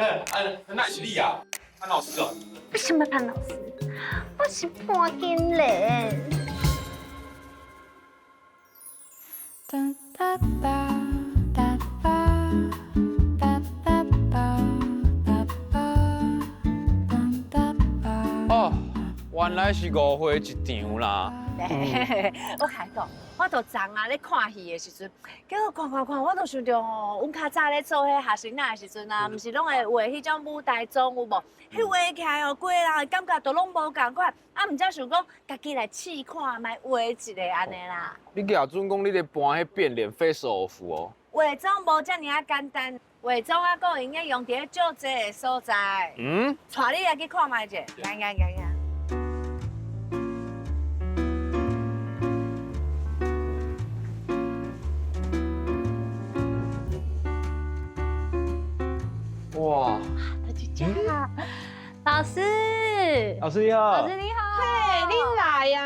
啊，那是你啊，潘老師哦。什麼潘老師？我是潘金蓮。哦，原來是誤會一場啦。我共你講，我就昨啊咧看戲的時陣，結果看看看，我就想著吼，阮較早咧做彼學生仔的時陣啊，毋是攏會畫彼種舞台妝有無？彼畫起來哦，規个人的感覺都攏無仝款，啊，毋才想講家己來試看覓畫一个按呢啦。你舉準講你咧扮彼變臉 face off 哦？化妝無遮爾仔簡單，化妝啊，閣會用得用佇咧足濟的所在。帶你來去看覓者，來來來來。哇！就這樣。老師，老師你好。老師你好。嘿，你來呀？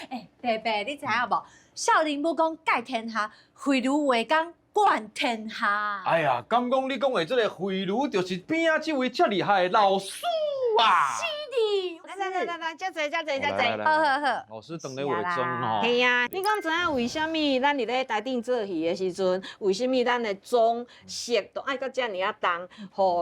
哎，伯伯，你知影無？少林武功蓋天下，慧如畫工冠天下。哎呀，敢講你講的這個慧如，就是邊仔這位遮厲害的老師啊！是的。來來來來，遮坐遮坐遮坐。好好好。老師當咧化妝吼。係啊，你敢知影為啥物咱佇咧台頂做戲的時陣，為啥物咱的妝色都愛閣遮爾仔重，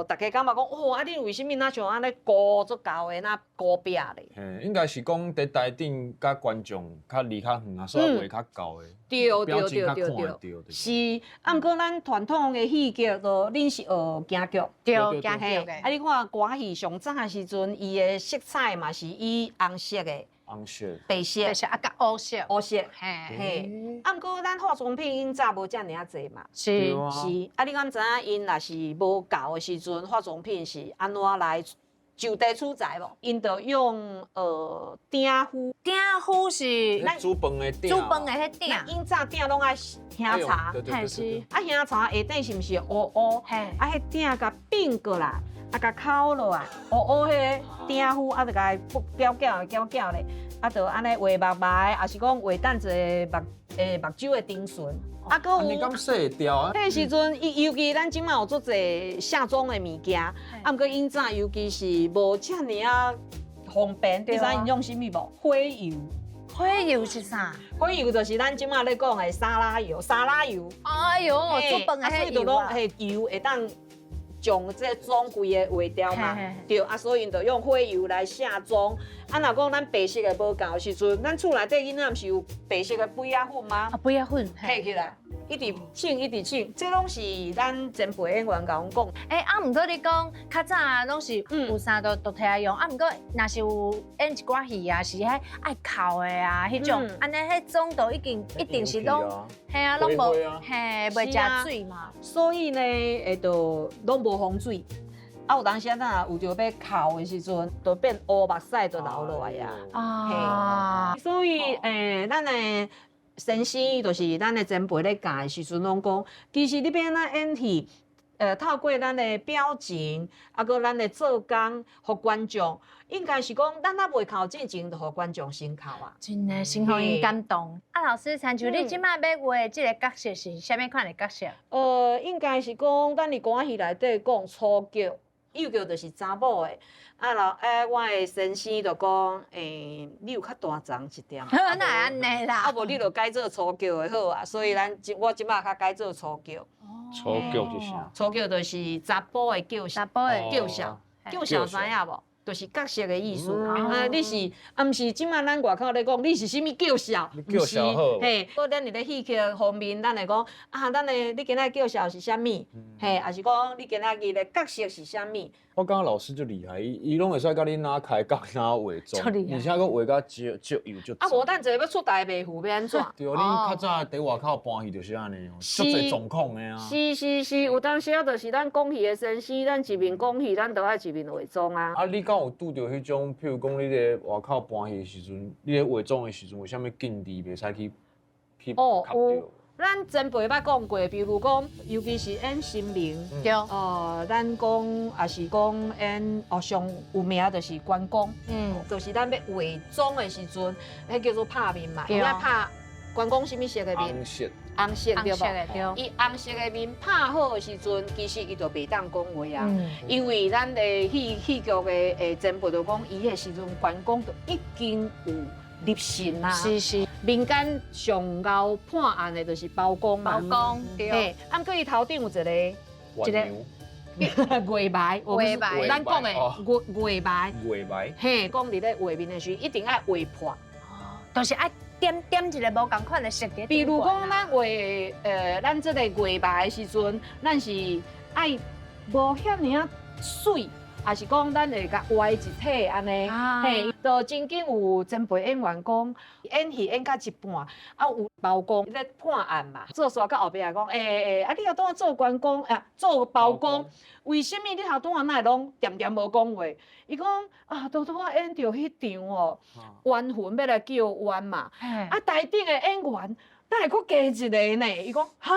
予大家感覺講，哦，啊恁為啥物若像按呢糊足厚的，若糊壁咧？嘿，應該是講佇台頂佮觀眾較離較遠啊，所以畫較厚的。對對對對對。是，啊，毋過咱傳統的戲劇，就恁是學京劇。對，京劇的。啊，你看歌戲上早的時陣，伊的色彩嘛是以紅色的。紅色。白色。白色啊，佮烏色。烏色。嘿。嘿。啊，毋過咱化妝品𪜶早無遮爾仔濟嘛。是。是。啊，你敢知影𪜶若是無夠的時陣，化妝品是按怎來就地取材無？𪜶就用鼎釜。鼎釜是咱煮飯的鼎。煮飯的彼鼎。𪜶早鼎攏愛香茶。是。啊，香茶下底是毋是烏烏？嘿。啊，彼鼎共變過來，啊，共敲落來，烏烏彼个鼎釜啊，就共伊攪攪攪攪咧，啊，就按呢畫目眉，抑是講畫等一个目目睭的丁唇。啊，閣有。你敢洗會掉啊？彼時陣，伊尤其咱這馬有足濟卸妝的物件，啊，毋過𪜶早尤其是無遮爾仔方便，你知𪜶用啥物無？火油。火油是啥？火油就是咱這馬咧講的沙拉油，沙拉油。哎喲，煮飯的彼油啊。所以就攏彼油會當將這個妝規个畫掉嘛，對，啊，所以𪜶就用火油來卸妝。啊，若講咱白色的無夠的時陣，咱厝內底囡仔毋是有白色的杯仔粉嗎？啊，杯仔粉，提起來，一直穿一直穿，這攏是咱前輩演員共阮講。欸，啊，毋過你講較早攏是有啥都都提來用，啊，毋過若是有演一寡戲啊，是彼愛哭的啊，彼種，按呢彼妝都已經一定是攏，嘿啊，攏無，嘿，袂食水嘛。所以呢，會就攏無防水。啊，有當時仔若有著欲哭的時陣，就變烏目屎就流落來啊。啊。所以，咱的先生就是咱的前輩咧教的時陣，攏講，其實你欲按怎演戲，透過咱的表情，啊，閣咱的做工，予觀眾，應該是講，咱猶未哭之前，就予觀眾先哭啊。真的，先予𪜶感動。啊，老師，親像你這擺欲畫這个角色是啥物款的角色？應該是講，咱佇歌戲內底講丑角，幼角就是查某的。啊，老我的先生就講，你有較大欉一點。哪會按呢啦？啊，無你就改做丑角的好啊。所以咱我這擺較改做丑角。丑角是啥？丑角就是查埔的叫，查埔的叫笑，叫笑知影無？就是角色的意思。啊，你是啊，毋是這擺咱外口咧講，你是啥物叫笑？叫笑好。嘿，閣咱佇咧戲曲方面，咱會講啊，咱的你今仔叫笑是啥物？嘿，抑是講你今仔日的角色是啥物？我感覺老師足厲害，伊伊攏會使共你哪開講哪化妝，而且閣畫甲足足幼足。啊，無等一下欲出台袂赴欲按怎？對，恁較早佇外口扮戲就是按呢，足濟狀況的啊。是是是，有當時仔就是咱講戲的先生，咱一面講戲，咱就愛一面化妝啊。啊，你敢有拄著彼種，譬如講你咧外口扮戲的時陣，你咧化妝的時陣，有啥物禁忌袂使去去磕著？咱前輩捌講過，比如講，尤其是演神明，對，咱講也是講演哦上有名就是關公，就是咱欲化妝的時陣，彼叫做拍面嘛，伊愛拍關公啥物色的面？紅色。紅色對無？伊紅色的面拍好的時陣，其實伊就袂當講話啊。因為咱的戲戲劇的前輩就講，伊彼時陣關公就已經有立信啊。是是。民間上𠢕判案的就是包公嘛。包公對。啊，毋過伊頭頂有一個一個月牌，月牌，咱講的月月牌。月牌。嘿，講佇咧畫面的時，一定愛畫破。就是愛點點一個無仝款的色。比如講，咱畫咱這個月牌的時陣，咱是愛無遐爾仔媠，抑是講咱會共畫一體按呢？嘿，就曾經有前輩演員講，演戲演到一半，啊有包公咧判案嘛，做煞到後壁講，欸欸，啊你頭拄仔做關公，啊做包公，為啥物你頭拄仔哪會攏恬恬無講話？伊講啊，拄拄仔演著彼場哦，冤魂欲來叫冤嘛，啊台頂的演員哪會閣加一个呢？伊講哈，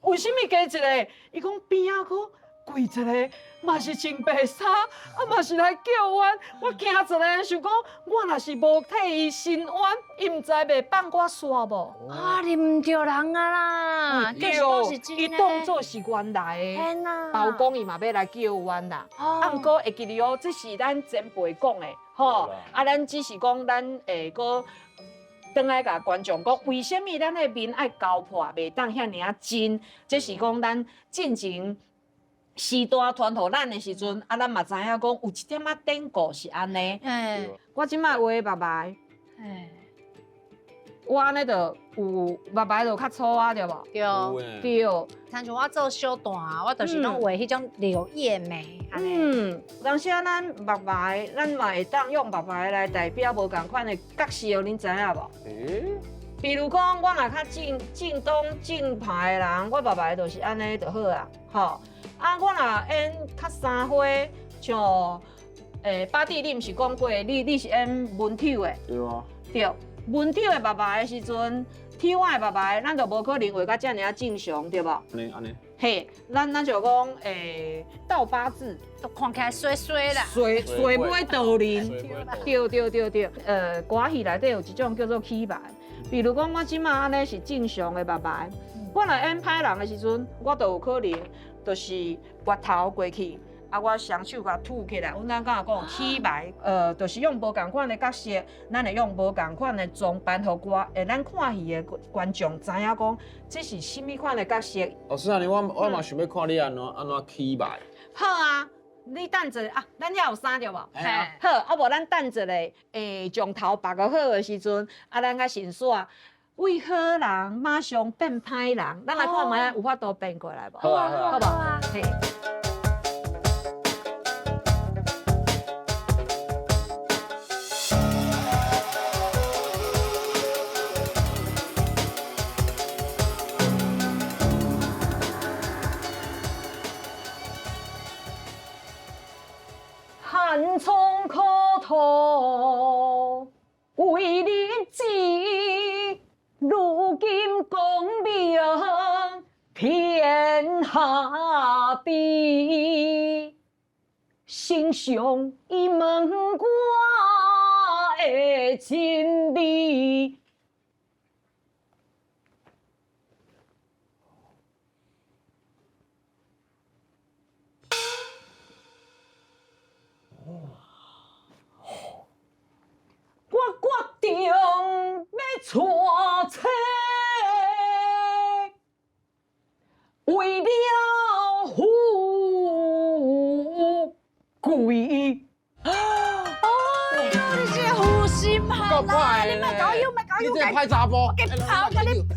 為啥物加一个？伊講邊仔閣跪一个，嘛是穿白衫，啊嘛是來叫冤。我驚一个，想講我若是無替伊伸冤，伊毋知袂放我煞無？啊，你毋著人啊啦！對，伊當做是原來的包公，伊嘛欲來叫冤啦。啊，毋過會記得哦，這是咱前輩講的，吼。啊，咱只是講咱會閣轉來共觀眾講，為啥物咱的面愛勾破，袂當遐爾仔真？這是講咱進前時代傳予咱的時陣，啊，咱嘛知影講有一點仔典故是按呢。我這擺畫目眉，我按呢就有目眉就較粗啊，對無？對。對。親像我做小段，我就是攏畫彼種柳葉眉。嗯，有當時啊，咱目眉，咱嘛會當用目眉來代表無仝款的角色，恁知影無？比如講，我若較正正當正派的人，我目眉就是按呢就好啊，吼。啊，我若演較三花，像巴蒂，你毋是講過，你是演文丑的？對啊。對，文丑的目眉的時陣，丑仔的目眉，咱就無可能畫甲遮爾仔正常，對無？按呢按呢。嘿，咱就講倒八字，都看起來衰衰啦。衰衰尾倒面。對對對對，歌戲內底有一種叫做起眉，比如講我這馬按呢是正常的目眉，我若演歹人的時陣，我就有可能。就是額頭過去，啊，我雙手共凸起來，阮咱敢有講起眉，就是用無仝款的角色，咱會用無仝款的裝扮，予我，會咱看戲的觀眾知影講，這是啥物款的角色。老師啊，我嘛想欲看你按怎按怎起眉。好啊，你等一下啊，咱遐有衫對無？好，啊無咱等一下，將頭縛個好的時陣，啊，咱較先煞。為好人馬上變歹人，咱來看覓有法度變過來無？好啊，好無？嘿。寒窗苦讀為立志。如今功名天下知，丞相伊問我的真理。我決定欲娶妻，為了富貴。哎喲，你這個負心漢啦！你莫搞我，莫搞我，你這個歹查埔，我給跑，共你跑。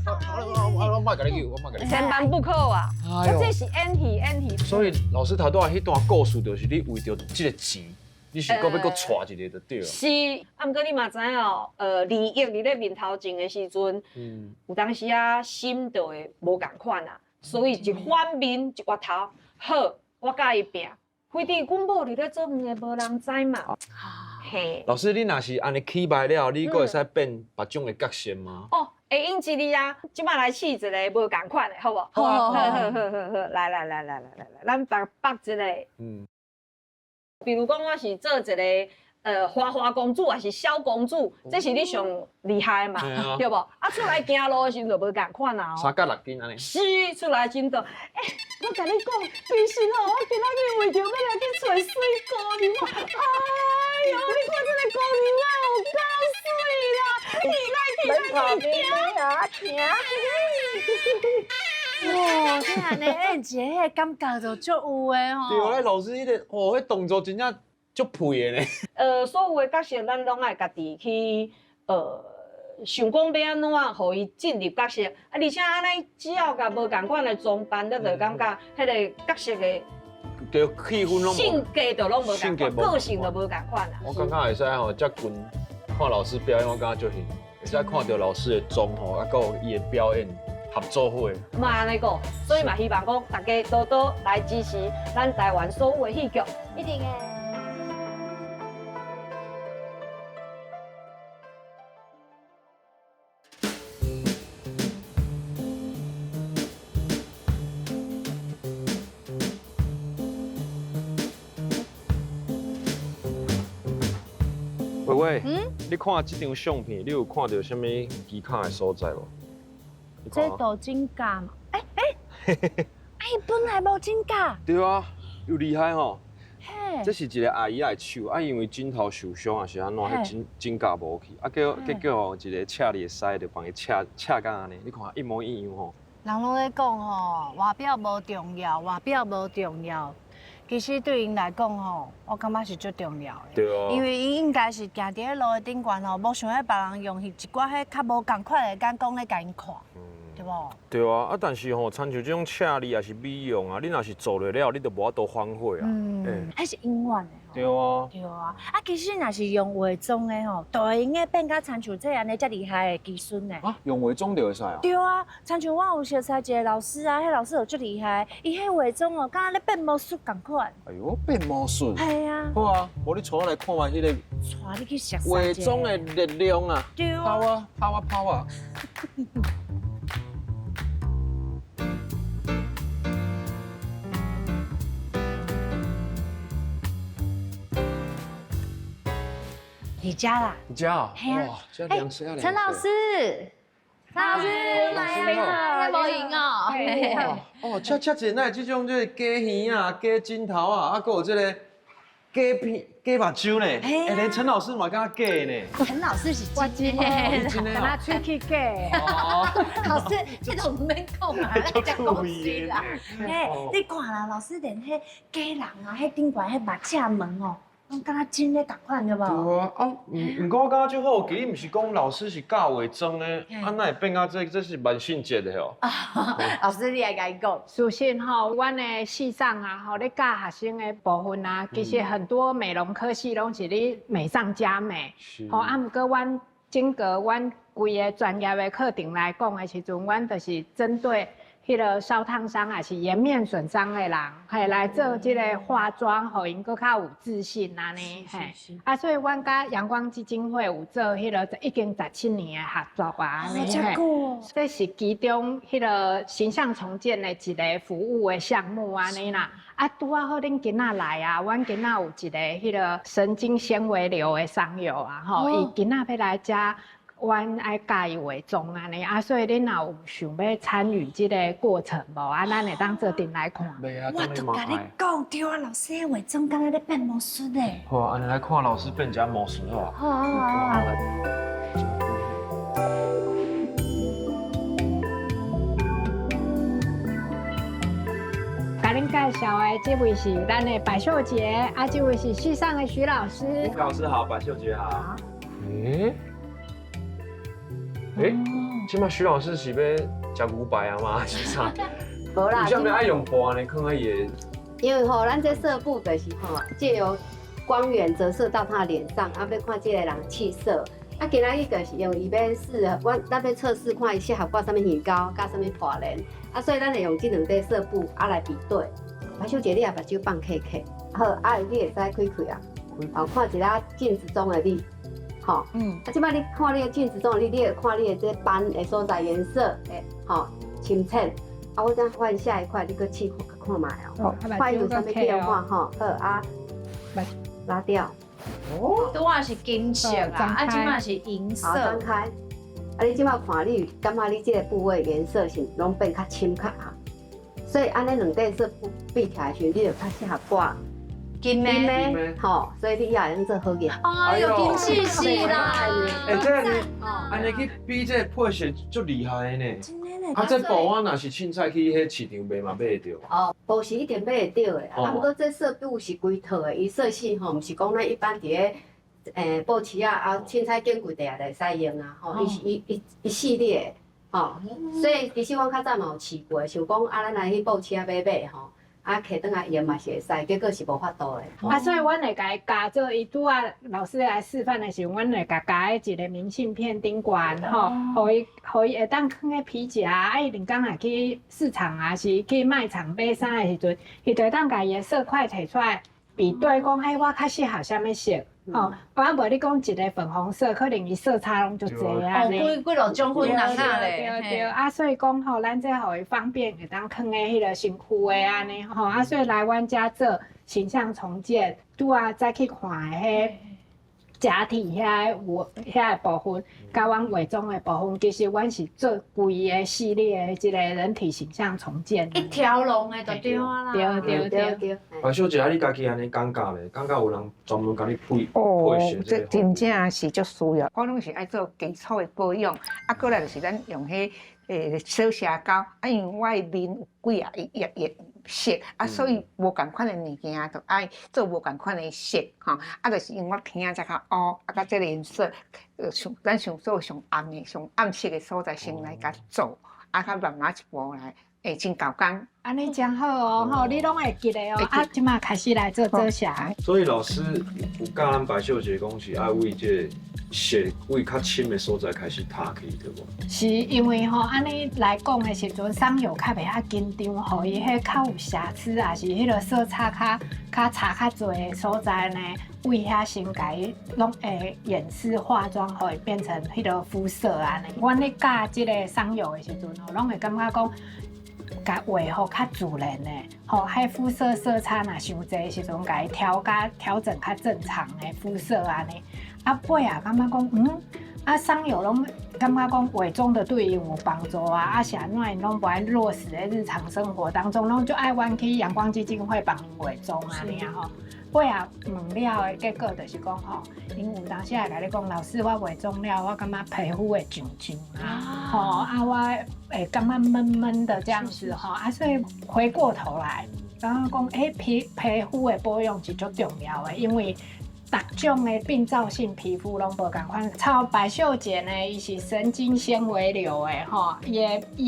我莫共你救，我莫共你。千萬不可啊！我這是演戲，演戲。所以老師頭拄仔彼段故事，就是你為著這個錢。你是閣欲閣娶一個就對了。是，啊，毋過你嘛知影哦，利益佇咧面頭前的時陣，有當時啊心就會無仝款啊，所以一反面一回頭，好，我佮伊拚。非得阮某佇咧做飯的，無人知嘛。嘿。老師，你若是按呢起䆀了，你閣會使變別種的角色嗎？哦，會用一字啊，這擺來試一个無仝款的，好無？好好好好好好好，來來來來來來，咱縛縛一个。比如講，我是做一个花花公子還是小公子，這是你上厲害的嘛，對無？啊，出來行路的時陣就無仝款啊。三角六斤按呢。是，出來真多。欸，我共你講，其實吼，我今仔日為著欲來去揣媠姑娘，哎喲，你看這個姑娘啊，有夠媠啦！起來起來去行。哇，你按呢演一个，彼个感覺就足有的吼。對，咧老師彼个，哦，彼動作真正足配的呢。所有的角色，咱攏愛家己去，想講欲按怎，予伊進入角色。啊，而且按呢，只要共無仝款的裝扮，你就會感覺彼个角色的對，氣氛攏性格就攏無仝款，個性就無仝款啦。我感覺會使吼，遮近看老師表演，我感覺足興，會使看著老師的妝吼，啊，閣有伊的表演合作伙。嘛按呢講，所以嘛希望講大家多多來支持咱台灣所有的戲劇。一定的。喂喂，你看這張相片，你有看著啥物奇巧的所在無？這都指甲嘛？欸欸，哎，本來無指甲。對啊，有厲害吼！這是一个阿姨仔的手，啊，因為枕頭受傷抑是按怎，彼指甲無去，啊，結果吼一个赤字的師就幫伊赤赤甲按呢，你看一模一樣吼。人攏咧講吼，外表無重要，外表無重要。其實對𪜶來講吼，我感覺是足重要的。對啊。因為伊應該是行佇咧路的頂懸吼，無想欲別人用彼一寡彼較無仝款的眼光咧共𪜶看，對無？對啊，啊，但是吼，親像這種赤字抑是美容啊，你若是做落了，你就無法度反悔啊。嗯。彼是永遠的。對啊。對啊，啊，其實若是用化妝的吼，就會用得變甲親像這按呢遮厲害的技術呢。啊，用化妝就會使啊？對啊，親像我有熟似一个老師啊，彼老師就足厲害，伊彼化妝哦，敢若咧變魔術仝款。哎喲，變魔術。係啊。好啊，無你帶我來看覓彼個。帶你去熟似化妝的力量啊。對啊。拋啊拋啊拋啊！你家啦？你家啊？哇，這涼水啊！陳老師，陳老師來啊！無閒哦。哦，這這這哪會這種這個假耳啊、假枕頭啊，啊，閣有這個假片、假目睭呢？欸，連陳老師嘛敢若假呢？陳老師是真的，真的，敢若喙齒假。哦，老師，這都毋免講啊，咱食講水啦。欸，你看啦，老師連彼假人啊，彼頂懸彼目赤毛哦。攏敢若真的仝款對無？對啊，啊，毋過我感覺足好奇，你毋是講老師是教化妝的，啊，哪會變甲這這是萬聖節的哦？老師，你來共伊講。事實吼，阮的系上啊，吼咧教學生的部分啊，其實很多美容科系攏是咧美上加美。吼，啊，毋過阮整個阮規个專業的課程來講的時陣，阮就是針對彼个燒燙傷抑是顏面損傷的人，嘿，來做這个化妝，予𪜶閣較有自信按呢，嘿。啊，所以阮佮陽光基金會有做彼个已經17年的合作啊，按呢，嘿。這是其中彼个形象重建的一个服務的項目按呢啦。啊，拄仔好恁囡仔來啊，阮囡仔有一个彼个神經纖維瘤的傷友啊，吼，伊囡仔欲來遮。阮愛教伊化妝按呢，啊，所以恁若有想欲參與這个過程無？啊，咱會當做陣來看。我就共你講，對啊，老師化妝敢若咧變魔術咧。好啊，按呢來看老師變一下魔術好啊。好啊好啊。共恁介紹的這位是咱的白秀杰，啊，這位是系上的徐老師。徐老師好，白秀杰好。欸？欸，這擺徐老師是欲食牛排啊嗎？還是啥？無啦。為啥物愛用布呢？囥佇伊的。因為吼，咱這色布就是吼，藉由光源折射到他臉上，啊，欲看這个人氣色。啊，今仔日就是用伊欲試，阮咱欲測試看伊適合掛啥物耳膏，佮啥物破鏈。啊，所以咱會用這兩塊色布啊來比對。白小姐，你也目睭放開開，好，啊，你會使開開啊，哦，看一下鏡子中的你。吼，啊，這擺你看你的鏡子中的你，你會看你的這斑的所在顏色，吼，深淺。啊，我再換下一塊，你閣試看覓哦，看伊有啥物變化吼。好啊，拉掉。哦，拄仔是金色啊，啊，這馬是銀色。好，張開。啊，你這馬看，你感覺你這個部位顏色是攏變較深較暗，所以按呢兩塊色比起來時，你就較適合掛金的。金的，吼，所以你也會用做好嘅。哎呦，金絲絲啦！欸，這個按呢去比這個配色足厲害的呢。啊，這布我若是凊彩去彼市場買嘛買會著。哦，布是一定買會著的，啊，毋過這色布是規套的，伊色系吼，毋是講咱一般佇咧布市仔啊，凊彩揀幾塊就會使用啊，吼，伊是一系列，吼，所以其實阮較早嘛有試過，想講啊，咱來去布市仔買買吼。啊，提轉來用嘛是會使，結果是無法度的。啊，所以阮會共伊加做，伊拄仔老師來示範的時陣，阮會共加佇一個明信片頂懸吼，予伊會當囥佇皮夾啊，伊兩工若去市場啊，是去賣場買衫的時陣，伊就會當共伊的色塊提出來比對，講欸，我較適合啥物色。吼，啊無你講一個粉紅色，可能伊色差攏足濟啊。哦，幾幾落種粉紅仔咧。對對，啊，所以講吼，咱這予伊方便，會當囥佇彼個身軀的按呢吼，啊，所以來阮遮做形象重建，拄仔再去看的彼假體遐有遐個部分，佮阮化妝的部分，其實阮是做規個系列的這個人體形象重建。一條龍的就對啊啦。對對對對。白小姐，啊，你家己按呢感覺咧？感覺有人專門共你配哦，配這真正是足需要。我攏是愛做基礎的保養，啊，閣來就是咱用彼小社交，啊，因為我的面有幾仔頁頁色，啊，所以無仝款的物件就愛做無仝款的色，吼，啊，就是因為我鼻仔才較烏，啊，佮這個顏色，上咱想做上暗的、上暗色的所在先來共做，啊，較慢慢一步來，會真夠工。按呢真好哦，吼，你攏會記得哦。啊，這馬開始來做遮瑕。所以老師有教咱白小姐講是愛為這個色為較深的所在開始塗起，對無？是因為吼，按呢來講的時陣，傷友較袂遐緊張，予伊彼較有瑕疵啊，是彼個色差較差較濟的所在呢，為遐先共伊攏會掩飾化妝，予伊變成彼個膚色按呢。阮咧教這個傷友的時陣吼，攏會感覺講，共畫予較自然的，吼，彼膚色色差若傷濟的時陣，共伊調較調整較正常的膚色按呢。啊，尾仔感覺講，啊，傷友攏感覺講化妝的對𪜶有幫助啊，啊是按怎𪜶攏無愛落實佇日常生活當中，攏就愛阮去陽光基金會幫𪜶化妝按呢吼。尾仔問了的結果就是講吼，𪜶有當時會共你講，老師我化妝了，我感覺皮膚會脹脹啊，吼啊我會感覺悶悶的這樣子吼，啊所以回過頭來，感覺講欸皮膚的保養是足重要的，因為逐種的病灶性皮膚攏無仝款，像白秀姐呢，伊是神經纖維瘤的吼，伊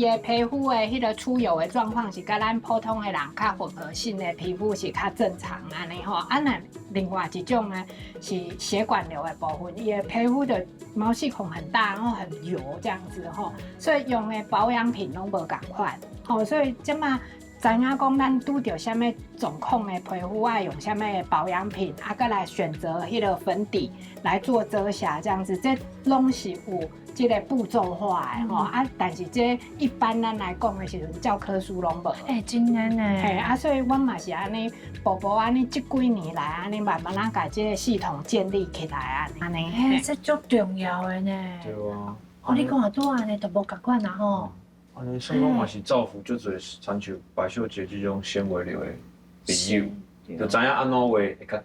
的皮膚的彼個出油的狀況是佮咱普通的人較混合性的皮膚是較正常按呢吼。啊，若另外一種呢是血管瘤的部分，伊的皮膚的毛細孔很大，然後很油這樣子吼，所以用的保養品攏無仝款吼，所以這馬。知影講咱拄著啥物狀況的皮膚愛用啥物的保養品，啊，閣來選擇彼個粉底來做遮瑕，這樣子，這攏是有這個步驟化的吼。啊，但是這一般咱來講的時陣，教科書攏無。欸，真的呢。嘿，啊，所以阮嘛是按呢，步步按呢，這幾年來按呢，慢慢仔共這個系統建立起來按呢。欸，這足重要的呢。對啊。哦，你看拄按呢都無仝款啊吼。按呢算講嘛是造福足濟，親像白小姐這種纖維瘤的朋友，就知影按怎畫會較緊。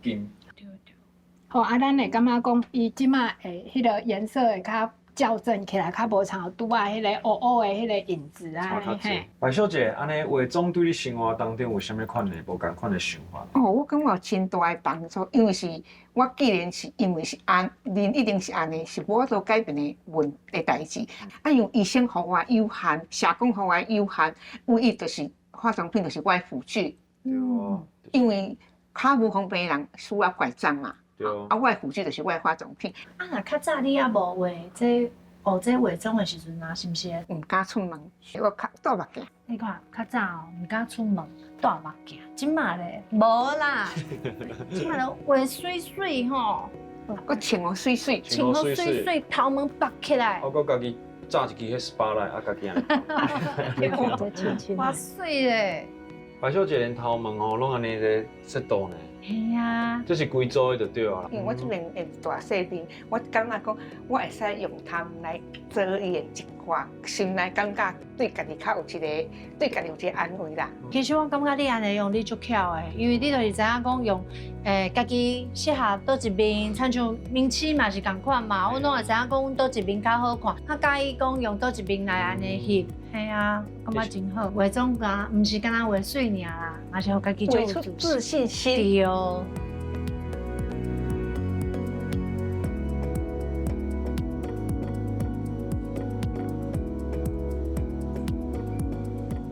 對對。吼，啊，咱會感覺講，伊這馬會彼個顏色會較校正起來，較無像拄仔彼個烏烏的彼個影子啊。嘿。白小姐，按呢化妝對你生活當中有啥物款的無仝款的想法？哦，我感覺有真大的幫助，因為是我既然是因為是按面一定是按呢，是無法度改變的問的代誌。啊，因為醫生予我有限，社工予我有限，唯一就是化妝品就是我的輔具。對啊。因為較無方便的人需要拐杖嘛。對啊，我的輔具就是我的化妝品。啊，若較早你猶無畫這學這化妝的時陣啊，是毋是？毋敢出門，我較戴目鏡。你看，較早哦，毋敢出門，戴目鏡。這馬咧，無啦，這馬咧畫媠媠吼，閣穿予媠媠，穿予媠媠，頭毛縛起來。我閣家己紮一支彼 SPA 來，啊，家己按呢。哇媠咧！白小姐連頭毛吼攏按呢咧設度呢。嘿啊，這是規組的就對啊。因為我這邊會大細面，我感覺講我會使用頭來遮掩一寡，心內感覺對家己較有一個，對家己有一個安慰啦。其實我感覺你按呢用你足巧的，因為你就是知影講用，家己適合佗一面，親像明星嘛是仝款嘛，阮攏會知影講阮佗一面較好看，較佮意講用佗一面來按呢翕。嘿啊，感覺真好。化妝敢毋是干焦畫媠爾啦，嘛是予家己畫出自信心。對。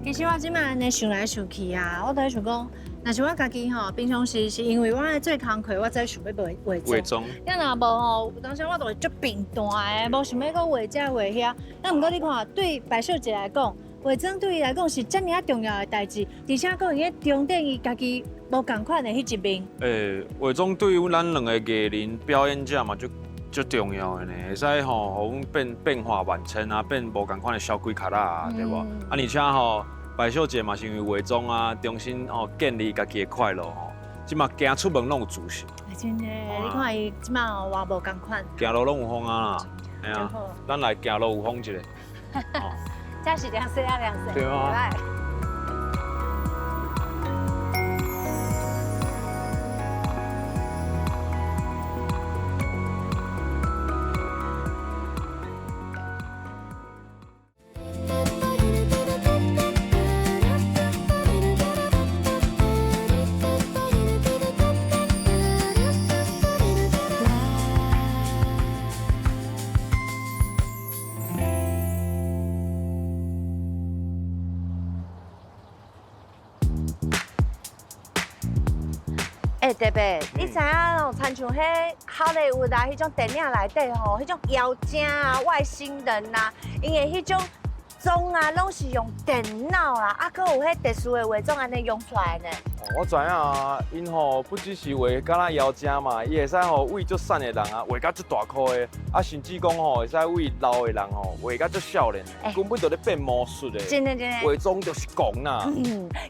其實我這擺按呢想來想去啊，我都想講，若是我家己吼，平常時是因為我愛做工課，我才想欲化妝。啊若無吼，有當時我就會足平淡的，無想欲閣畫這畫遐。啊，毋過你看，對白小姐來講，化妝對伊來講是遮爾仔重要的代誌，而且閣用咧重點伊家己無仝款的彼一面。化妝對於咱兩個藝人表演者嘛，足足重要的呢，會使吼，予阮變化萬千啊，變無仝款的小鬼卡仔啊，對無？啊，而且吼，白小姐嘛是因為化妝啊，重新吼建立家己的快樂吼，這馬行出門攏有自信。真的，你看伊這馬吼偌無仝款。行路攏有風啊啦，嘿啊，咱來行路有風一下。這是涼水啊，涼水。對啊。欸，特別，你知影哦？親像彼好萊塢啊，彼種電影內底吼，彼種妖精啊、外星人啊，𪜶的彼種妝啊，攏是用電腦啊，啊，閣有彼特殊的化妝按呢用出來呢。我知影啊，𪜶吼不只是畫敢若妖精嘛，伊會使吼為足瘦的人啊畫甲足大箍的，啊，甚至講吼會使為老的人吼畫甲足少年，根本就咧變魔術的。真的真的。化妝就是狂啦。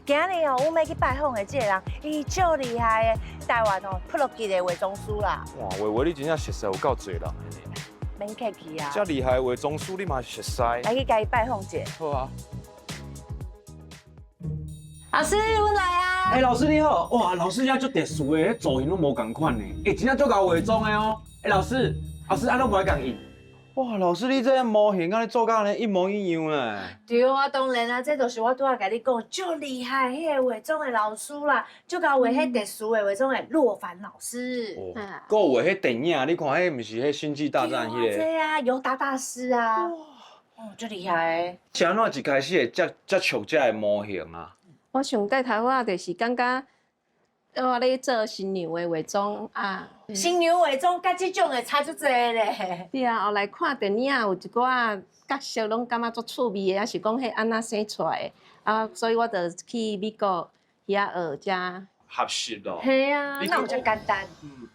今日吼，阮欲去拜訪的這個人，伊足厲害的，台灣吼普羅級的化妝師啦。哇，畫畫你真正熟似有夠濟人的呢。免客氣啊。遮厲害的化妝師，你嘛熟似。來去共伊拜訪一下。好啊。老師，阮來啊！欸，老師你好，哇，老師遮足特殊的，彼造型攏無仝款呢，欸，真正足𠢕化妝的哦。欸，老師，老師，按怎無愛仝印？哇，老師你這模型敢你做甲按呢一模一樣呢？對啊，當然啊，這就是我拄仔共你講，足厲害彼個化妝的老師啦，足𠢕畫彼特殊的化妝的洛凡老師。哦，閣有畫彼電影，你看彼毋是彼星際大戰彼個？對啊，尤達大師啊。哇，哦，足厲害。是按怎一開始會接觸這个模型啊？我上蓋頭仔就是感覺，我咧做新娘的化妝啊。新娘化妝佮這種的差足濟咧。對啊，後來看電影有一寡角色攏感覺足趣味的，抑是講彼按怎生出來的啊，所以我就去美國遐學遮。學習咯。嘿啊，那有遮簡單。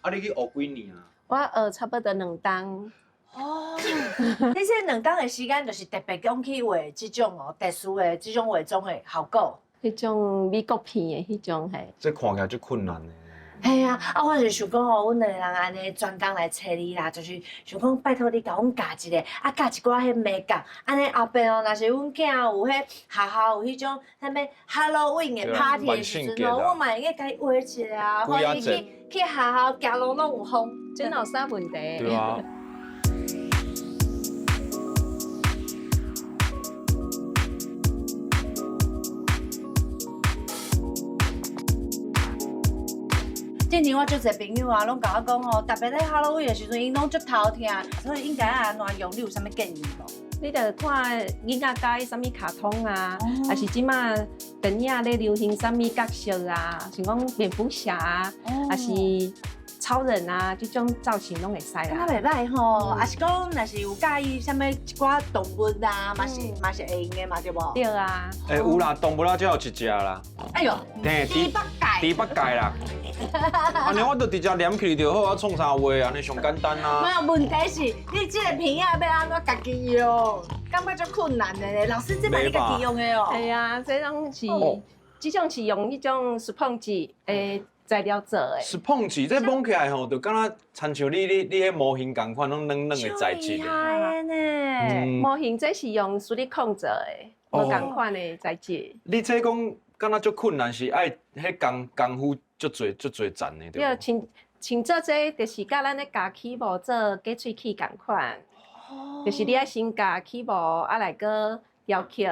啊，你去學幾年啊？我學差不多兩冬。哦，你這兩冬的時間就是特別講去畫這種哦特殊的這種化妝的效果。彼種美國片的彼種嘿，這看起來足困難的。嘿啊，啊，我就是想講吼，阮兩個人按呢專工來揣你啦，就是想講拜託你共阮教一下，啊，教一寡彼眉角，按呢後壁哦，若是阮囝有彼學校有彼種啥物 Halloween 的 party 的時陣哦，我嘛會用共伊畫一下啊，歡迎去學校行路攏有風，這哪有啥問題？對啊。之前我足濟朋友啊，攏共我講吼，特別咧 Halloween 的時陣，𪜶攏足頭痛，所以應該按怎用？你有啥物建議無？你著看囡仔佮意啥物卡通啊，抑是這馬電影咧流行啥物角色啊，像講蝙蝠俠啊，抑是超人啊，這種造型攏會使啦。敢袂䆀吼，抑是講若是有佮意啥物一寡動物啊，嘛是會用的嘛，對無？對啊。欸，有啦，動物仔這有一隻啦。哎喲，豬八戒。豬八戒啦。按呢我就直接黏起就好，啊，創啥畫按呢上簡單啊。沒有問題是，你這個片仔欲按怎家己用，感覺足困難的咧。老師，這嘛你家己用的哦。係啊，這攏是這種是用彼種 sponge 的材料做的。 sponge 這摸起來吼，就敢若親像你彼模型仝款，攏軟軟的材質厲的。害的呢。模型這是用矽利康做的，無仝款的材質。你這講敢若足困難，是愛彼功夫足濟足濟層的，對對，無？像做這就是佮咱咧鉸起毛做假喙齒仝款，就是你愛先鉸起毛，啊來閣雕刻，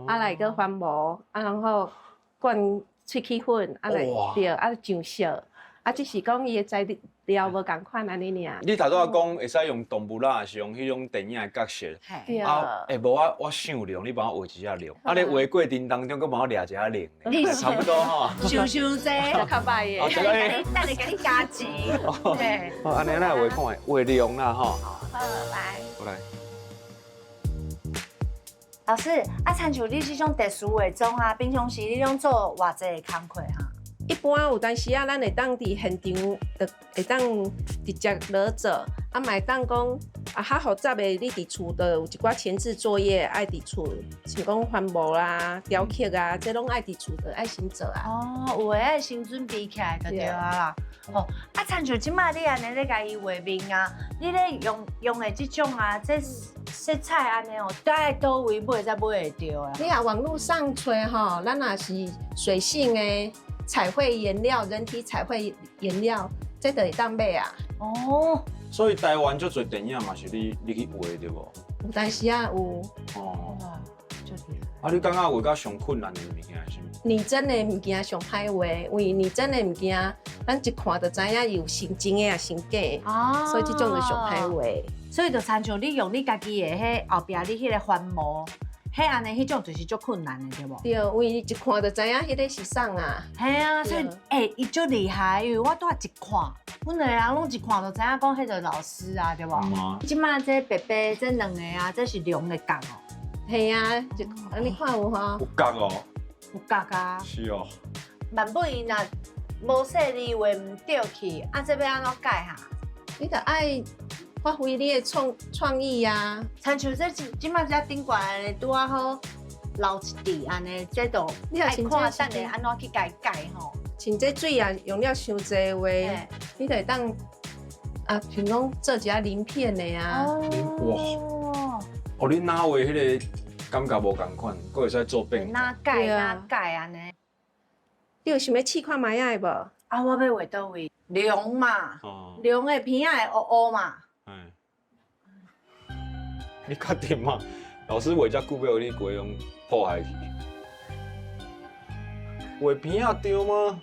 啊來閣翻模，啊然後灌喙齒粉，啊來對，啊上色，啊只是講伊的材料無仝款按呢爾。你頭拄仔講會使用動物啦，還是用彼種電影的角色？對啊，欸，無我想龍，你幫我畫一隻龍。啊，你畫過程當中，閣幫我掠一下龍咧，差不多吼。想傷濟，較歹的。等下等下共你加錢。對。哦，按呢咱來畫看，畫龍啦吼。好，來。過來。老師，啊，親像你這種特殊化妝啊，平常時你攏做偌濟的工課哈？一般有當時啊，咱會當佇現場就會當直接落做，啊嘛會當講啊較複雜的，你佇厝就有一寡前置作業愛佇厝，像講翻模啦、雕刻啊，這攏愛佇厝就愛先做啊。哦，有的愛先準備起來就對啊啦。哦，啊，親像這擺你按呢咧共伊畫面啊，你咧用的這種啊，這色彩按呢哦，在佗位買才買會著啊？你啊，網路上揣吼，咱若是水性的彩繪顏料，人體彩繪顏料，這就會當買啊。哦，所以台灣足濟電影嘛是你去畫對無？有當時啊有。哦。哇，足厲啊，你感覺畫甲上困難的物件是啥物？擬真的物件上歹畫，因為擬真的物件，咱一看就知影伊有成真的抑成假的，哦，所以這種就上歹畫。所以就親像你用你家己的彼後壁你彼个翻模，彼按呢彼種就是足困難的，對無？對，因為一看就知影彼个是啥啊。嘿啊，所以欸，伊足厲害，因為我拄仔一看，阮兩個人攏一看就知影講彼個老師啊，對無？這擺這白白這兩個啊，這是龍的角哦。嘿啊，就你看有吼？有角哦。有角啊。是哦。萬不伊若無細膩畫毋對去，啊，這欲按怎改哈？你著愛發揮你的創意啊！親像這這擺這頂懸的拄仔好流一滴按呢，這就愛看等下按怎去共伊改吼。像這水啊，用了傷濟的話，你就會當啊，像講做一下鱗片的啊。哇！哦，你哪畫彼個感覺無仝款，閣會使做變。哪改哪改按呢？你有想欲試看覓仔的無？啊，我欲畫佗位？龍嘛，龍的鼻仔會烏烏嘛。你確定嗎？老師畫遮久，欲予你規攏破壞去？畫鼻仔對嗎？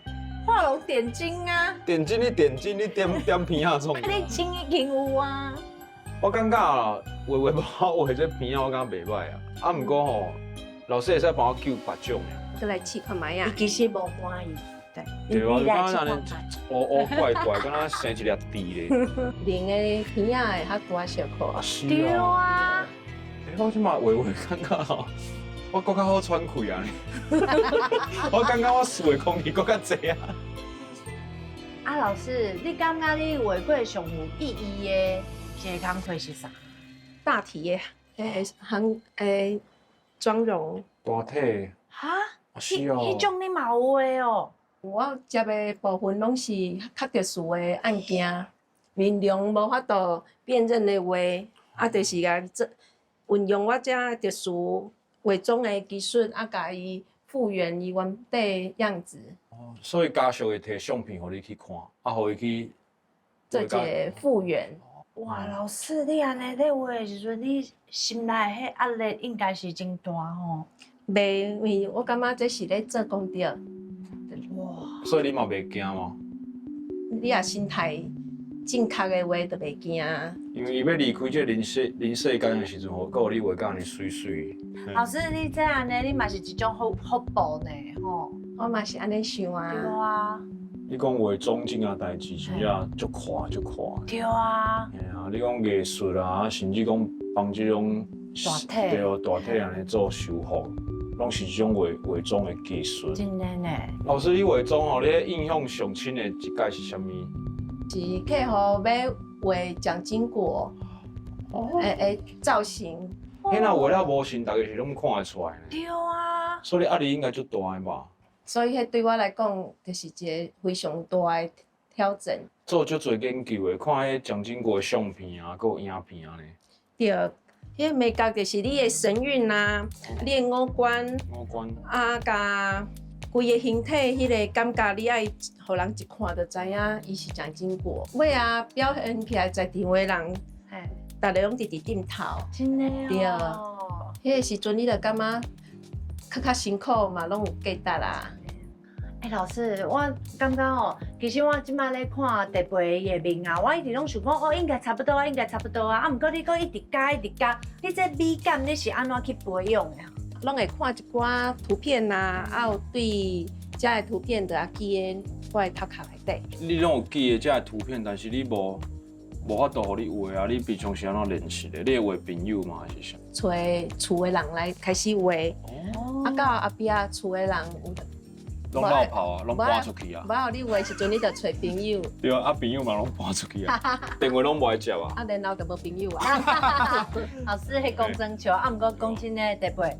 畫龍點睛啊！點睛你點睛你點點鼻仔創？你睛已經有啊！我感覺啊，畫畫無好畫這鼻仔，我感覺袂䆀啊。啊，毋過吼，老師會使幫我救別種的。閣來試看覓仔。伊其實無滿意。對。對啊，你敢若按呢烏烏怪怪，敢若生一粒痣咧。龍的鼻仔會較大小可。是對啊。欸，我這馬畫畫感覺吼，我閣較好喘氣啊！我感覺我吸的空氣閣較濟啊。啊，老師，你感覺你畫過上有意義的一個工課是啥？大體的欸，欸，妝容。大體。哈？是哦。彼種你嘛有畫哦？我接的部分攏是較特殊的案件，面容無法度辨認的話，啊，就是共做運用我這特殊化妝的技術，啊，共伊復原伊原底的樣子。哦，所以家屬會提相片予你去看，啊，予伊去做一個復原。哇，老師，你按呢咧畫的時陣，你心內彼壓力應該是真大吼。袂，因為我感覺這是咧做功德。哇！所以你嘛袂驚嗎？你若心態正確的話，就袂驚。因為伊欲離開這人世間的時陣，吼，閣予你畫甲按呢媠媠。老師，你這按呢，你嘛是一種福報呢，吼。我嘛是按呢想啊。對啊。你講畫妝這件代誌，真正足看足看。對啊。嘿啊，你講藝術啊，甚至講幫這種大體對大體按呢做修復，攏是這種畫妝的技術。真的呢。老師，你畫妝吼，你印象上深的一屆是啥物？是客戶欲畫蔣經國，欸造型。彼若畫了無神，大家是攏看會出來呢。對啊。所以壓力應該足大的吧？所以彼對我來講，就是一个非常大的挑戰。做足濟研究的，看彼蔣經國的相片啊，閣有影片呢。對，彼个美角就是你的神韻啊，你的五官，五官啊，佮規个形體彼个感覺，你愛予人一看就知影伊是蔣經國。尾仔表現起來在場的人，逐个攏直直點頭。真的對，彼个時陣你就感覺較較辛苦嘛，攏有價值啦。欸，老師，我感覺哦，其實我這擺咧看特別伊的面啊，我一直攏想講哦，應該差不多啊，應該差不多啊。啊，毋過你閣一直加，一直加，你這美感你是按怎去培養的？攏會看一寡圖片啊，啊有對遮的圖片就會記佇我的頭殼內底。你攏有記得遮的圖片，但是你無無法度予你畫啊！你平常時按怎練習的？你會畫朋友嗎？還是啥？揣厝的人來開始畫，啊到後壁厝的人有。攏落跑啊，攏搬出去啊！無愛予你畫的時陣，你就揣朋友。對啊，啊朋友嘛攏搬出去啊，電話攏無愛接啊。啊，然後就無朋友啊。老師，彼講真笑，啊，毋過講真的，特別，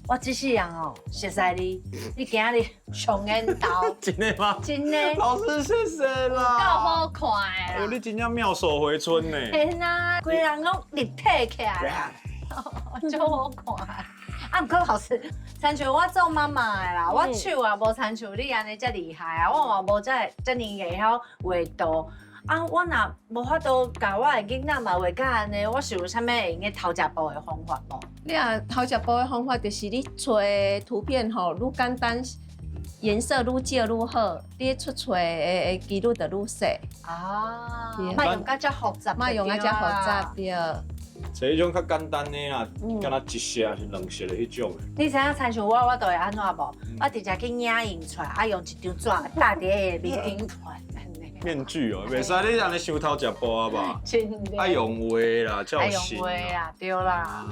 我這世人哦，熟似你，你今仔日上緣投。真的嗎？真的。老師，謝謝啦。夠好看的啦。你真正妙手回春呢。嘿啊，規人攏立體起來，足好看。啊，毋過老師，親像我做媽媽的啦，我手也無親像你按呢遮厲害啊，我嘛無遮遮爾會曉畫圖。啊，我若無法度共我的囡仔嘛畫甲按呢，我是有啥物會用得偷食步的方法無？你若偷食步的方法，就是你揣的圖片吼，愈簡單，顏色愈少愈好，你出錯的幾率就愈細。啊，莫用甲遮複雜，莫用甲遮複雜，對。這彼種較簡單的啦，敢若一色還是兩色的彼種。你知影親像我，我都會按怎無？我直接去影印出來，啊用一張紙搭佇彼個面頂款。面具哦，袂使你按呢傷偷食步啊吧？真的。愛用畫啦，才有神。愛用畫啦，對啦。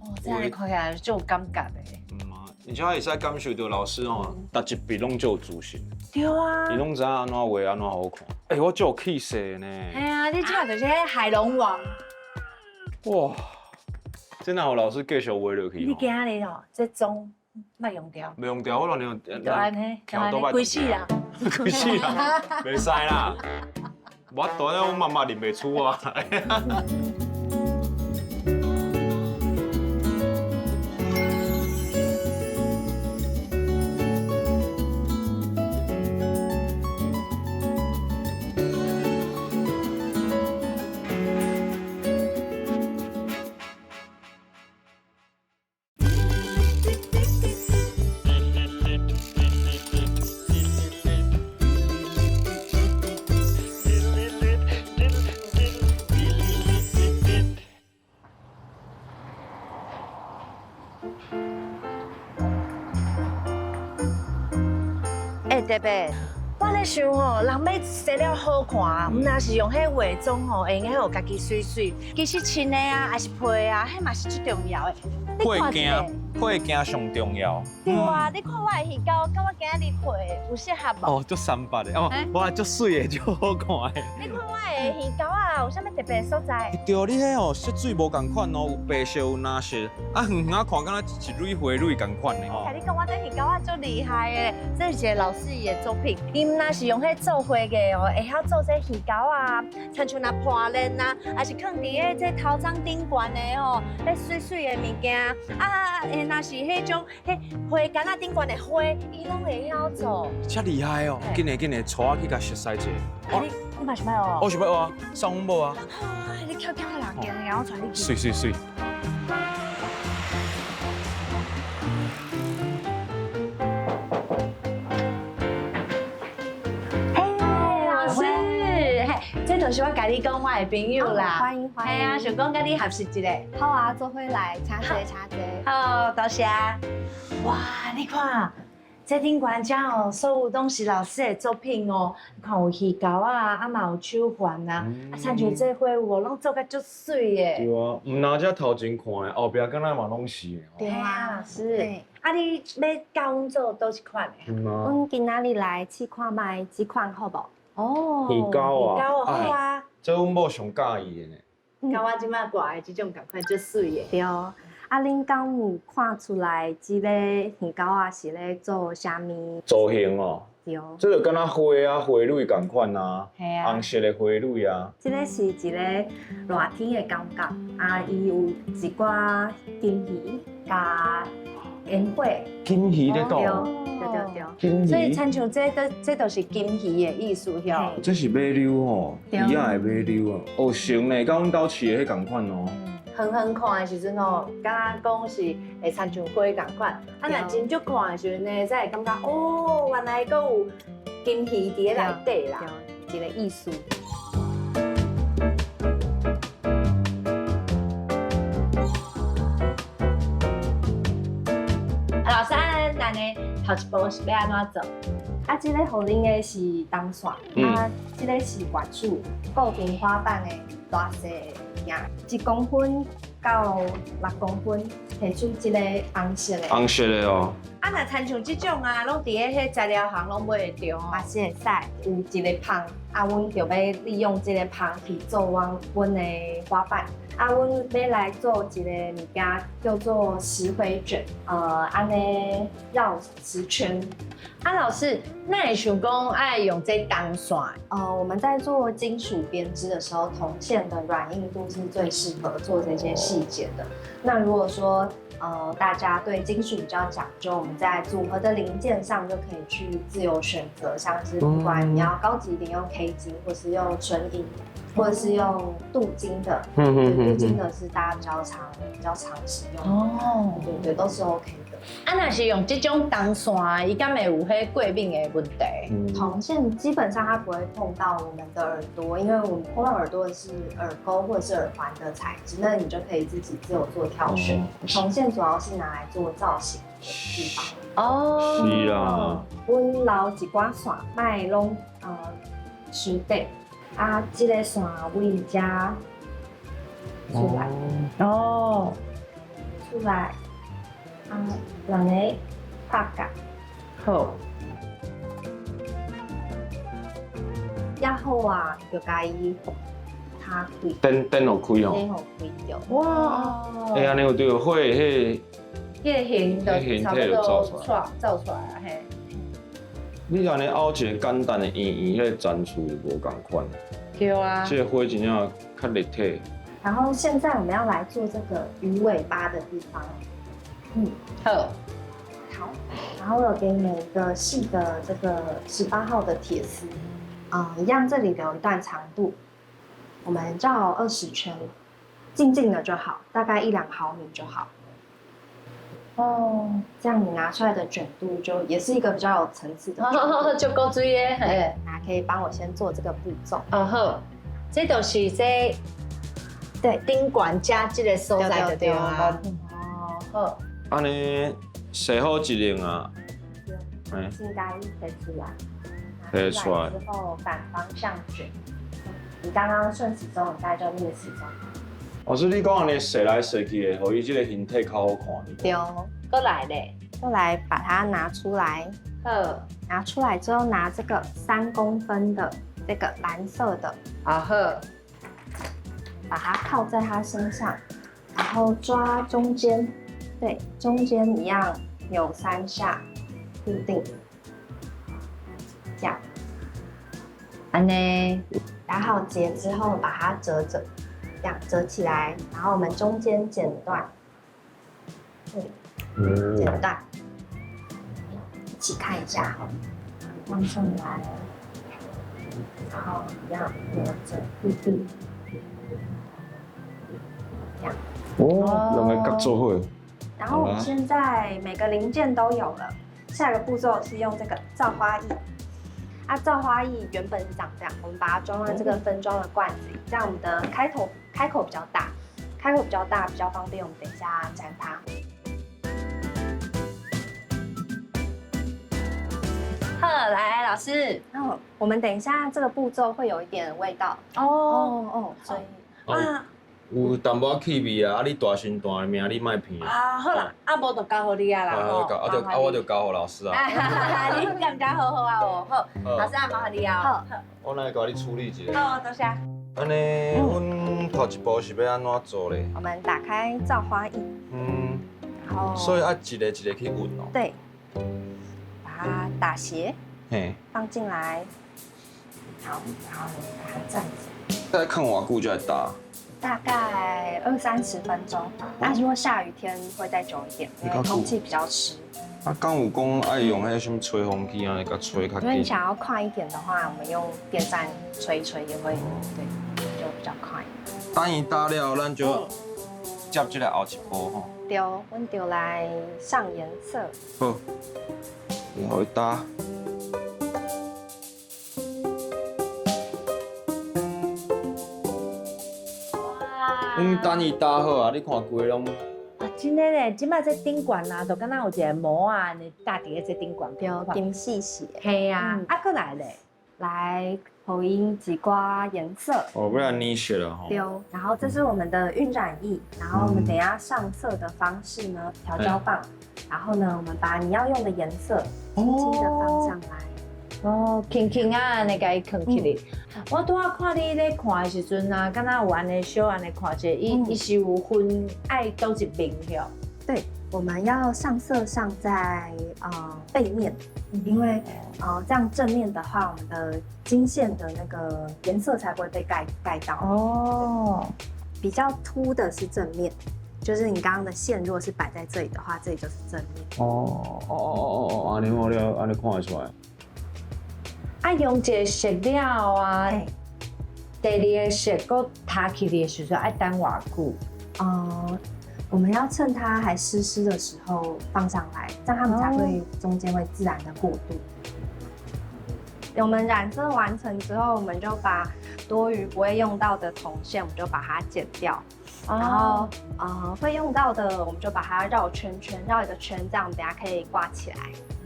哦，這樣看起來足有感覺的。嗯啊，而且會使感受到老師吼，逐一筆攏足有自信。對啊。伊攏知影按怎畫，按怎好看。欸，我足有氣勢呢。嘿啊，你這就是彼海龍王。哇！這若予老師繼續畫落去。你今仔日哦，這妝莫用掉。袂用掉，我亂用。就按呢，就按呢，規世人。規世人，袂使啦。我大了，我媽媽認袂出我。欸，特別，我咧想吼，人欲生了好看，毋若是用彼化妝吼，會用得予家己媠媠。其實穿的啊，抑是配啊，彼嘛是最重要的。配件，配件上重要。對啊，你看我的魚鈎，佮我今仔日配的有適合無？哦，足三八的哦，哇，足媠的，足好看的。你看我的魚鈎啊，有啥物特別的所在？對，你彼哦色水無仝款哦，有白色有藍色，啊遠遠看敢若一蕊花蕊仝款的吼。共你講，我這魚鈎啊足厲害的，這是一个老師伊的作品。伊毋若是用彼做花藝哦，會曉做這魚鈎啊，親像若破鏈啊，抑是囥佇个這頭鬃頂懸的吼，彼媠媠的物件啊，若是彼種彼花矸仔頂懸的花，伊攏會曉做。遮厲害哦！緊來緊來，帶我去共熟似一下。你嘛想欲學？我想欲學啊，送阮某啊。好啊，你悄悄的人間，然後我帶你去。媠媠媠。嘿，老師，嘿，這就是我共你講我的朋友啦。歡迎歡迎。嘿啊，想講佮你合作一下。好啊，做伙來，請坐請坐。好，多謝。哇，你看，這頂懸遮哦，所有攏是老師的作品哦。你看有魚鈎啊，啊嘛有手環啊，啊親像這花有無，攏做甲足媠的。對啊，毋若這頭前看的，後壁敢若嘛攏是的。對啊，老師。啊，你欲教阮做佗一款的？嗯啊。阮今仔日來試看覓這款好無？哦。魚鈎啊。魚鈎好啊。這阮某上佮意的呢。佮我這擺掛的這種仝款足媠的。對。啊，啊，恁敢有看出來這个耳溝仔是咧做啥物？造型哦。對。這就敢若花啊，花蕊仝款啊，啊紅色的花蕊啊。這个是一个熱天的感覺，啊，伊有一寡金魚佮煙火。金魚咧對倒。對對對。金所以魚。親像這都這都是金魚的意思囂。這是馬騮吼，對魚仔的馬騮啊。哦，像呢，佮阮兜飼的彼仝款哦。遠遠看的時陣吼，敢若講是會親像花仝款，啊，若真足看的時陣呢，才會感覺哦，原來閣有金魚佇咧內底啦。對，一個意思。啊，老師，啊，咱的頭一步是欲按怎做？啊，這个予恁的是銅線，啊，這个是原子固定花瓣的大細的件，1公分到6公分，提出這个紅色的。紅色的哦。啊，若親像這種啊，攏佇咧彼材料行攏買會著吼。嘛是會使有一个芳，啊，阮就欲利用這个芳去做阮的花瓣。啊，阮欲來做一個物件叫做石灰捲，按呢繞10圈。啊，老師，哪會想講愛用這銅線？我們在做金屬編織的時候，銅線的軟硬度是最適合做這些細節的。那如果說大家對金屬比較講究，我們在組合的零件上就可以去自由選擇，像是不管你要高級一點用 K 金，或是用純銀，或者是用鍍金的，對，鍍金的是大家比較常使用的。哦，對對，都是 OK 的。啊，若是用這種銅線，伊敢會有彼過敏的問題？銅線基本上它不會碰到我們的耳朵，因為我們碰到耳朵的是耳鈎或者是耳環的材質，那你就可以自己自由做挑選。銅線主要是拿來做造型的地方。哦，是啊。阮留一寡線，莫攏傷短。啊，這個線位遮出來。哦。出來。啊，兩個拍角。好。然後啊，就共伊打開。燈燈予開哦。燈予開著。哇！欸，按呢有對花彼彼个形就差不多走出來啊嘿。你按呢拗一個簡單的圓圓，彼个層次就無仝款。對啊。這個花真正較立體。然後現在我們要來做這個魚尾巴的地方。嗯，好。好，然後我有給你們一個細的這個18號的鐵絲，一樣這裡留一段長度，我們繞20圈，靜靜的就好，大概1-2毫米就好。哦，這樣你拿出來的捲度就也是一個比較有層次的捲度。就夠水的，嘿。那可以幫我先做這個步驟。哦好，這就是這對頂懸遮這個所在就對啊。哦好。按呢洗好一輪啊，對，先共伊提出來，提出來之後反方向捲。你剛剛順時鐘，你現在就逆時鐘。老師，你講按呢踅來踅去的，予伊這個形體較好看。對。閣來咧，過來把它拿出來。好。拿出來之後，拿這個3公分的這個藍色的。啊好。把它靠在它身上，然後抓中間，對，中間一樣扭3下，固定，這樣。按呢，打好結之後，把它折折，這樣折起來，然後我們中間剪斷，對，剪斷，一起看一下，放上來，然後一樣扭折固定。這樣。哦，兩個角做伙。然後我們現在每個零件都有了，下一個步驟是用這個皂花液。啊，皂花液原本是長這樣，我們把它裝在這個分裝的罐子裡，這樣我們的開口比較大，開口比較大比較方便，我們等一下粘它。好，來老師，那我們等一下這個步驟會有一點味道。哦哦，所以啊。有淡薄仔氣味啊！啊，你大身大命，你莫騙。啊，好啦，啊無就交予你啊啦吼。啊，我就交予老師啊。你感覺好好啊哦，好，老師啊，麻煩你啊。好，我來共你處理一下。好，多謝。按呢，阮頭一步是欲按怎做咧？我們打開皂花液。然后所以愛一个一个去揾哦。對，把它打斜，放進來。好，然後把它站直。大概囥偌久才會打？大概二三十分鐘。那如果下雨天會再久一點，因為空氣比較濕。啊，敢有講愛用彼啥物吹風機按呢共吹較如果你緊？想要快一點的話，我們用電扇吹一吹也會，對，就比較快。等伊打了，咱就接這个後一步吼。對，阮就來上顏色。好，然後打。阮等伊打好啊，你看規攏。啊，真的咧，這擺這頂懸啊，就敢若有一个膜仔按呢搭佇咧這頂懸。對，金細細。嘿啊，啊，閣來咧，來予伊一寡顏色。哦，欲來染色了吼。對，然後這是我們的暈染液，然後我們等下上色的方式呢，調焦棒，然後呢，我們把你要用的顏色輕輕的放上來。哦，輕輕啊，按呢共伊囥起來。我拄仔看你咧看的時陣啊，敢若有按呢小按呢看者，伊伊是有分愛佗一面囥。對，我們要上色上在背面，因為這樣正面的話，我們的金線的那個顏色才不會被蓋到。哦，比較凸的是正面，就是你剛剛的線如果是擺在這裡的話，這裡就是正面。哦哦哦哦哦，按呢我了，按呢看會出來。啊，用一个色了啊，第二个色閣塌起來的時陣，愛等偌久？我們要趁它還濕濕的時候放上來，這樣它們才會中間會自然的過渡。我們染色完成之後，我們就把多餘不會用到的銅線，我們就把它剪掉。然後會用到的，我們就把它繞圈圈，繞一個圈，這樣等下可以掛起來。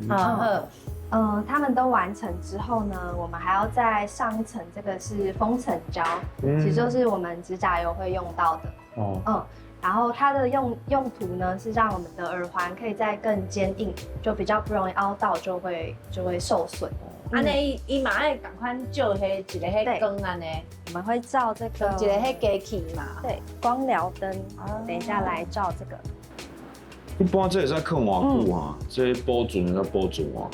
嗯嗯，他們都完成之後呢，我們還要再上一層，這個是封層膠，其實就是我們指甲油會用到的。哦。嗯，然後它的用途呢，是讓我們的耳環可以再更堅硬，就比較不容易凹到，就會受損。按呢伊伊嘛愛仝款照彼一个彼光按呢，我們會照這個一个彼機器嘛。對，光療燈，等一下來照這個。一般這會使囥偌久啊？這保存會使保存偌？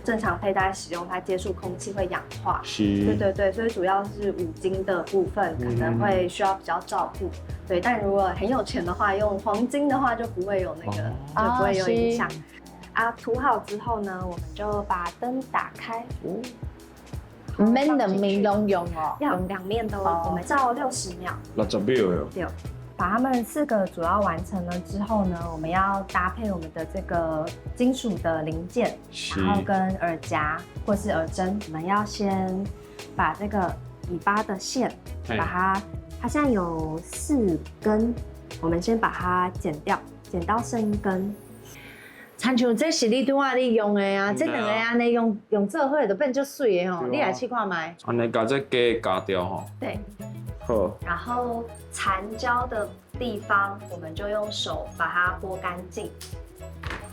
正常佩戴使用，它接觸空氣會氧化。是。對對對，所以主要是五金的部分可能會需要比較照顧。對，但如果很有錢的話，用黃金的話就不會有那個，就不會有影響。啊，塗好之後呢，我們就把燈打開。毋免兩面攏用哦，要兩面都，我們照60秒。60秒喲。對，把它們四個主要完成了之後呢，我們要搭配我們的這個金屬的零件，然後跟耳夾或是耳針。我們要先把這個尾巴的線，把它，它現在有4根，我們先把它剪掉，剪到剩一根。親像這是你拄仔你用的啊，這兩个按呢用用做伙就變足媠的吼，你來試看覓。按呢共這加的加掉吼。對。好。然後殘膠的地方，我們就用手把它撥乾淨，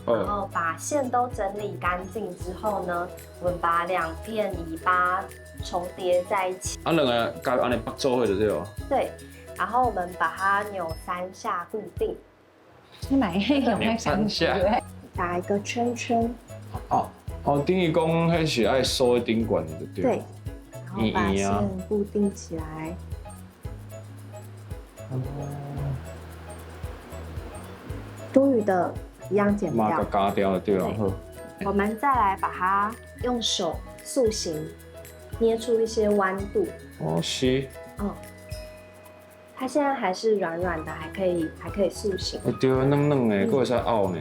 然後把線都整理乾淨之後呢，我們把兩片尾巴重疊在一起。啊，兩个共按呢縛做伙就對了。對，然後我們把它扭3下固定。你買用扭3下。打一個圈圈。哦哦，等於講彼是愛鎖佇頂懸的，對。對，然後把線固定起來。多餘的一樣剪掉。加掉就對了。好。我們再來把它用手塑形，捏出一些彎度。哦，是。嗯。它現在還是軟軟的，還可以塑形。對，軟軟的，閣會使拗呢。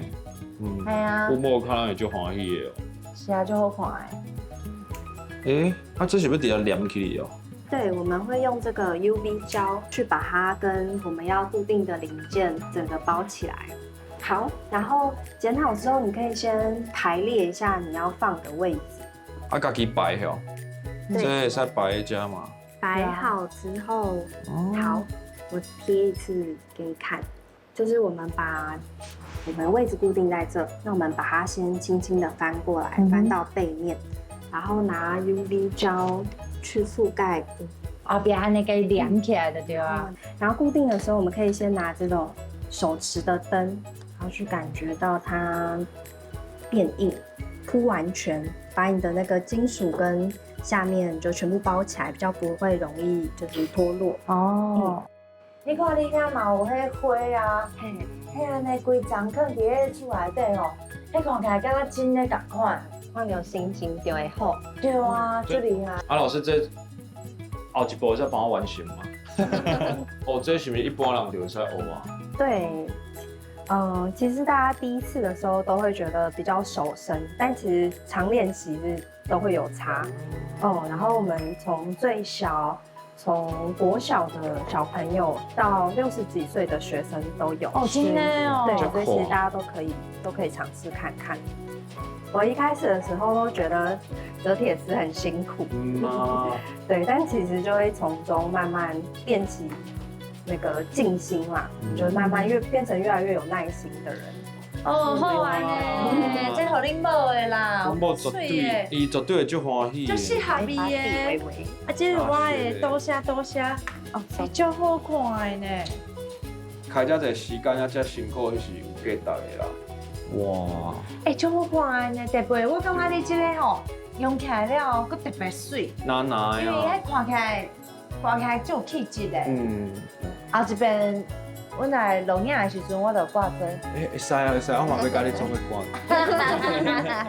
嗯，係啊，阮某看會足歡喜的哦。是啊，足好看的。欸，啊，這是欲直接黏起來哦？對，我們會用這個 UV 膠去把它跟我們要固定的零件整個包起來。好，然後剪好之後，你可以先排列一下你要放的位置。啊，家己擺吼，這會使擺佇遮嘛？擺好之後，好，我貼一次給你看，就是我們把我們位置固定在這，那我們把它先輕輕的翻過來，翻到背面，然後拿 UV 膠去覆蓋。後壁按呢共伊黏起來就對啊。然後固定的時候，我們可以先拿這種手持的燈，然后去感覺到它變硬，鋪完全，把你的那個金屬跟下面就全部包起來，比較不會容易就是脫落。哦，你看你遐嘛有彼花啊，彼按呢規層囥佇咧厝內底吼，彼看起來敢若真的仝款，看著心情就會好。對啊，足厲害。啊，老師，這後一步會使幫我完成嗎？哦，這是毋是一般人就會使學啊？對，其實大家第一次的時候都會覺得比較手生，但其實常練習是都會有差。哦，然後我們從最小，從國小的小朋友到60幾歲的學生都有。哦，真的哦。對，所以其實大家都可以嘗試看看。我一開始的時候都覺得折鐵絲很辛苦，對，但其實就會從中慢慢練習那個靜心嘛，就慢慢越變成越來越有耐心的人。哦，好玩呢，這予恁某的啦，阮某絕對，伊絕對會足歡喜。足適合伊的。啊，這是我的，多謝多謝。哦，足好看的呢。開遮濟時間啊，遮辛苦，彼是有價值的啦。哇！欸，足好看的呢，特別我感覺你這个吼用起來了後，閣特別媠。哪哪因為彼看起來足有氣質的。後一遍，阮來錄影的時陣，我就掛這。欸，會使啊，會使，我嘛欲共你創伙掛。